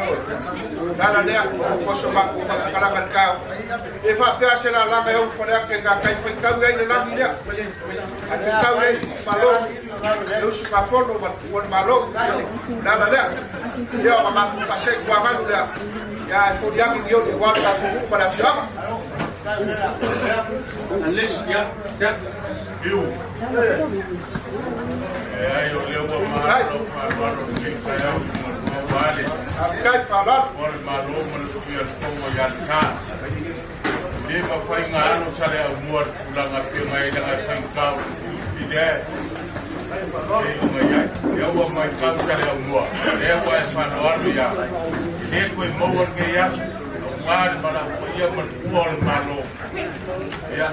Le ala lea, ua so matou faamatalaga i le taeao. E faapea se lalaga e ou faleata i gatai faitau ai le lagi lea. Ae faitau ai Malo, le usugafono ma le tuua le Malo. Le ala lea, ia o matou faasee tuagalu lea, ia e foliagi ni oli aua le tatou nuu ma le afioaga. Unless, yeah, yeah. Iu. E ai o lea ua malo faaaloalo lenei taeao i luga o ale. Kai faaaloalo. O le Malo ma le Tui a le Fono i Alesa. E le mafai na alo sa le aumua le tulaga pei ona i ai lana e faigata o le tui lea e ona i ai. Lea ua matau sa le aumua, lea ua e faaaloalo ia. E le toe maua lenei aso, aua le valaau paia ma le tua o le Malo. Ia,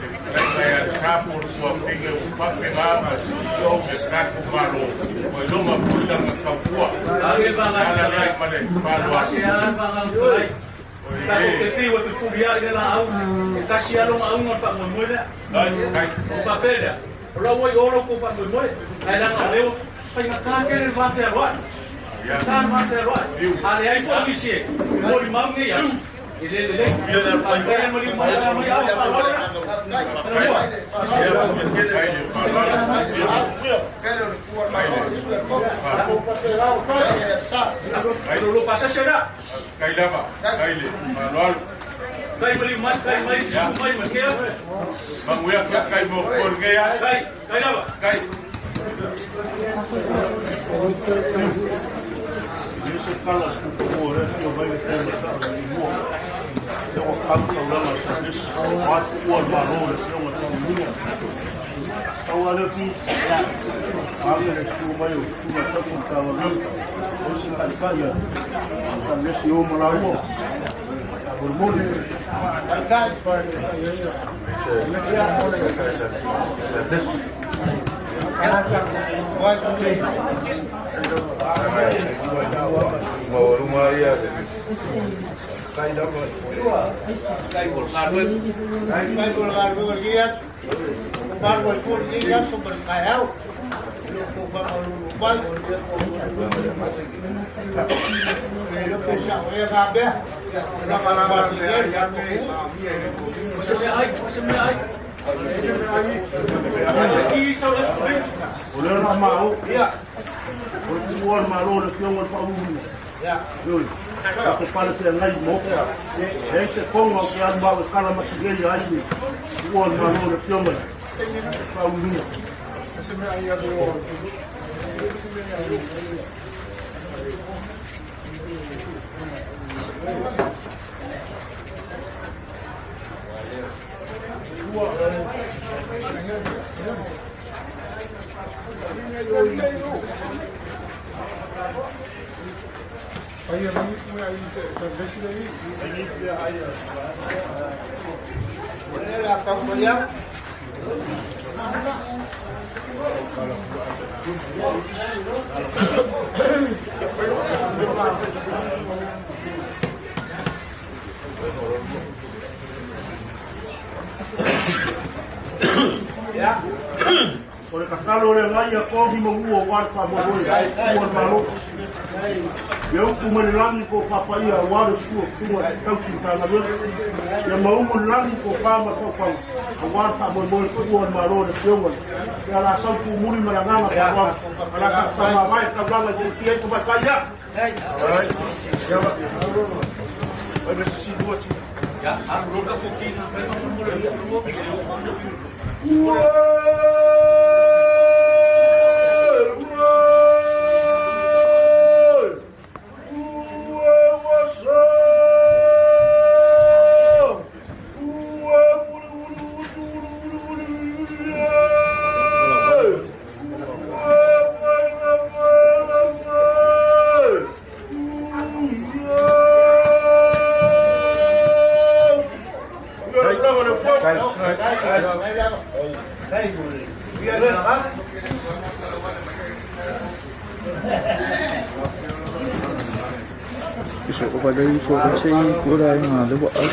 le fetalaiga ia Alesa po o le tuafafine ua faapena ona CEO le tatou Malo, ua iloga foi lana tautua. Le ala lea ma le faaaloalo. Tatou te fiu e fefulia'i le laau, e tasi lava lona auga o le faamoemoe lea. Ona faapea lea, o la ua i o lo outou faamoemoe, ae leaga o lea ua faigata tele le va fealoai. Faigata le va fealoai. A leai foi nisi e molimau nei aso, e le lelei. Faafetai le maliu mai a mai ao faaaloalo la. Talanoa. Lolo pasese la. Kai lava, kai le faaaloalo. Kai maliu mai, kai mai, susu mai ma kea. Manuia ka kai mo ko lenei aso. Kai, kai lava. Kai. E se kala se kupu o le fia mai le tele sa o i mua. E ua kau taulanga sa nisi. O atu ua le malo le fionga tau mua. Tau a le fi. Ame le su mai o suna tausi tau leu. O se kai kai a. Sa nisi o malaua. Moli. Se mea ai, se mea ai. Ki tau le sui. O le na malo. O le tuua le malo le fionga le whauru. Oi. O te pale te ngai mo. E se konga o te alu mau e kala masigei ai le tuua le malo le fionga le whauru. O le tatalo le ngai a kohi ma ua o wale whamoe ua le malo. Ia upu mai le lagi ko whapaia a wale sua sunga te tausi tanga lea. Ia maumu le lagi ko wha ma taufau a wale whamoe ua le malo le fionga. Ia la sau pu muri ma la nganga wha Ala ka wha mai taulanga i te tia i ko mai kai ia. Ia wa. Ai me si lua ti. Ya, alu loka ko ki na kai ma mo le mo. So o balei fo ka sei kura i ngā lewa au.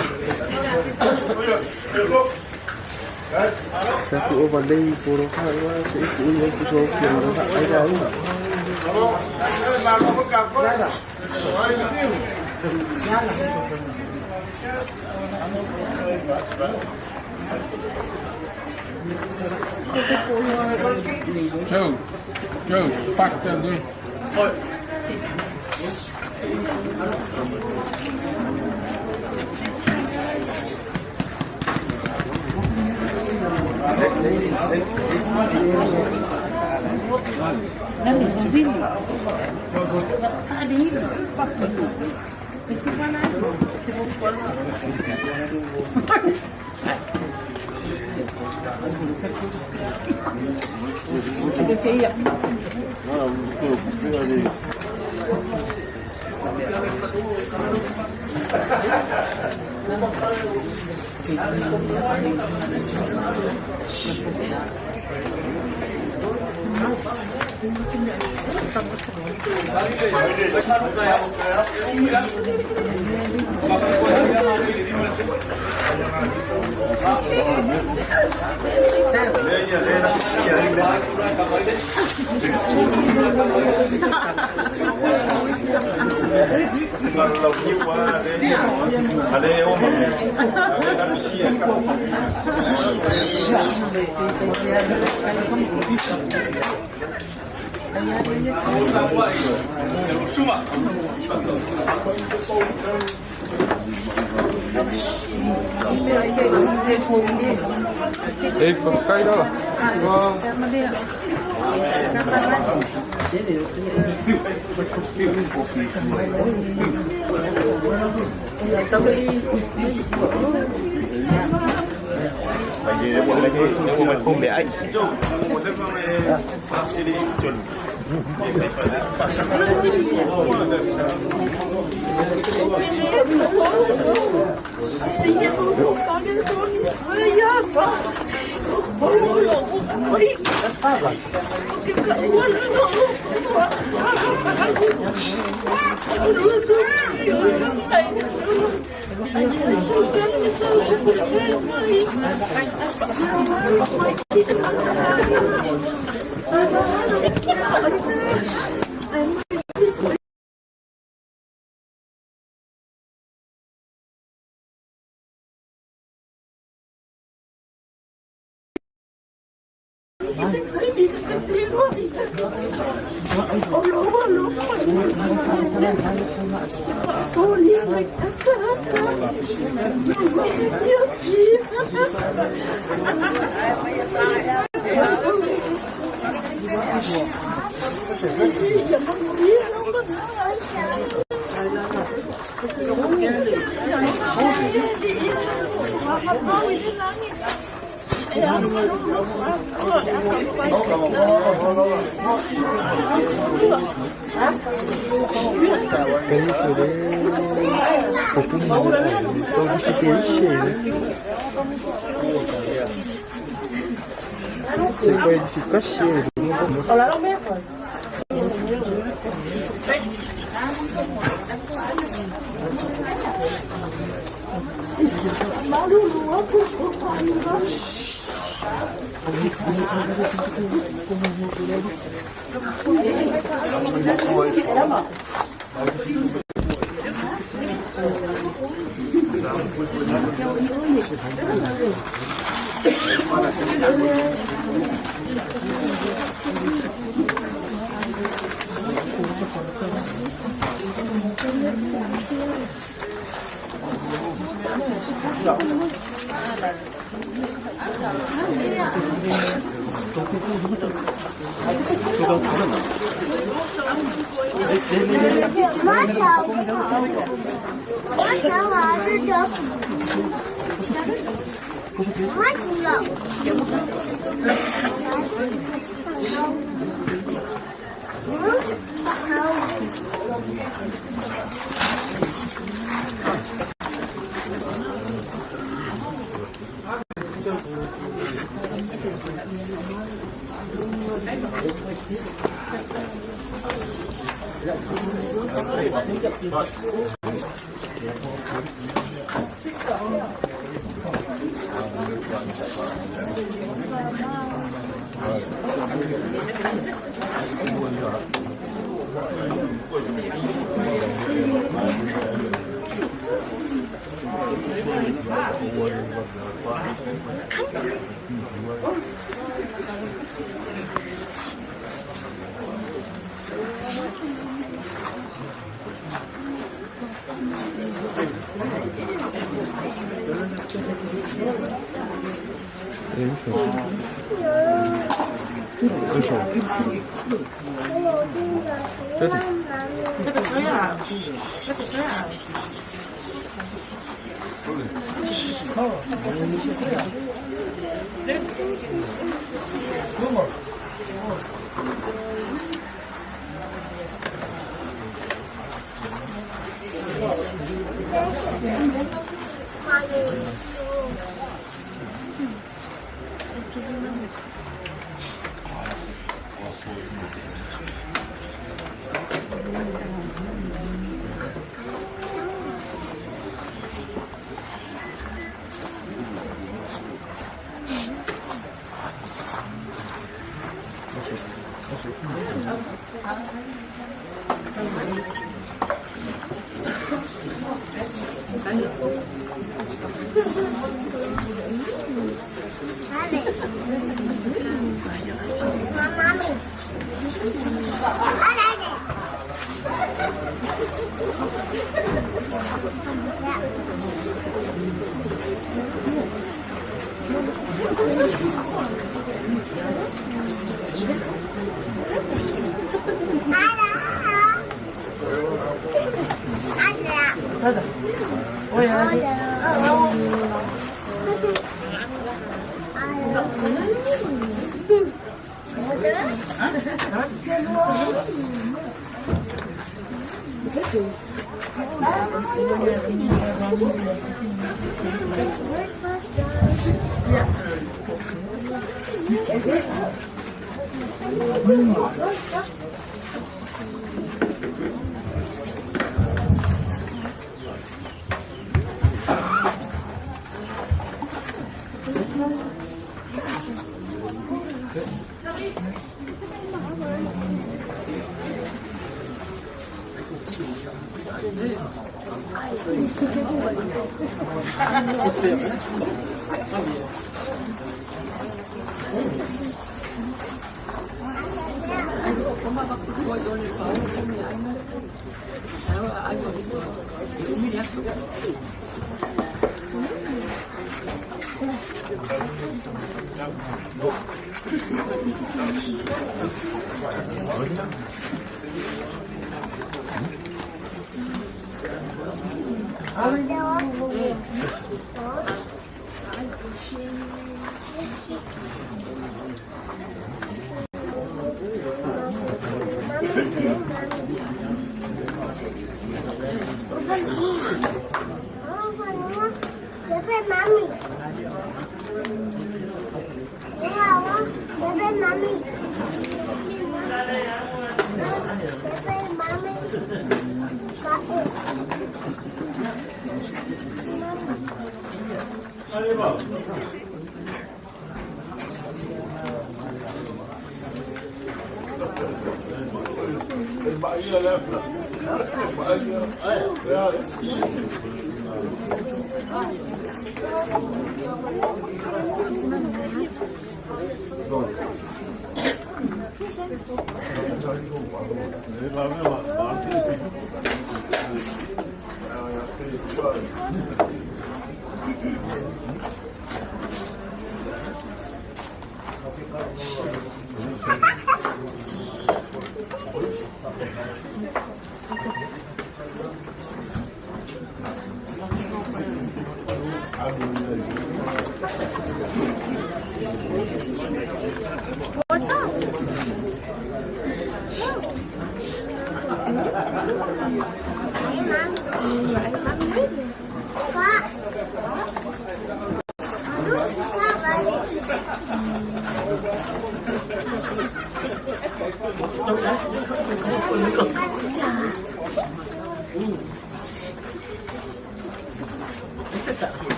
Sa ku o balei poro ka ua sei ku ui au kuso ki ngā ai rau. malo foi tatou. Joe, Joe, back down there. Suma. E pakai dah. Wah. C'est quoi, il se cache.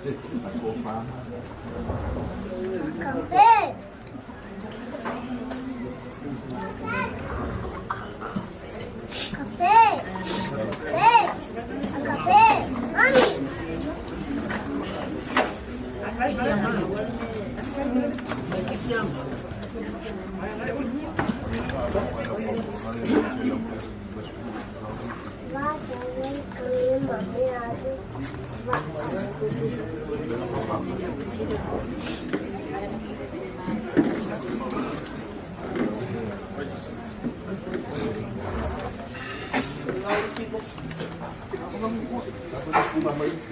Kafe. Kafe. Kafe. Kafe. Mami.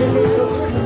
Thank you.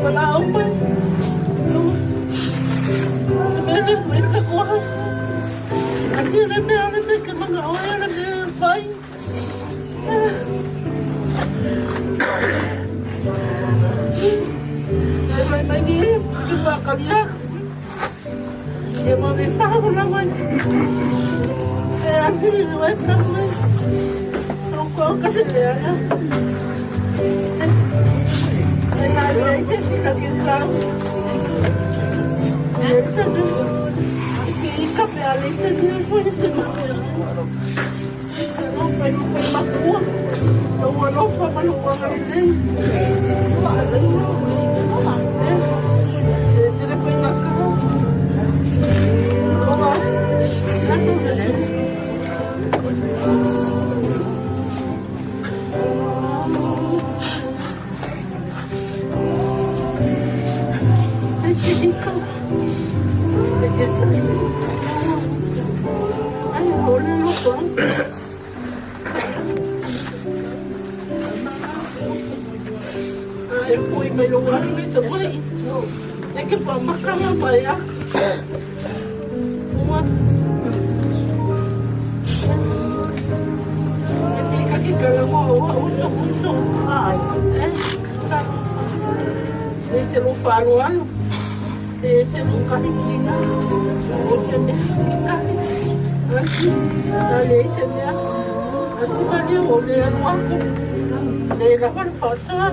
Valaau mai. Le mea le mai le takoha. Ati le mea le mea ke mana oe le mea fai. E mai mai ni te whakaria. E mo me whaho na mai. E ahi wai ka mai. Ko ka se mea na. E nā le te tika ki kau. E se me. Ki ka pe ale se me foi se me. E foi mai lou alu i Savaii. E ke faamakala mai a. Ua. E pika ki kala mo ua uso uso. E. E se lo falo alo. E se lo kahikina. O se me kahi. Asi. A le se mea. Asi mani o le anu aku. Le la whare whātua.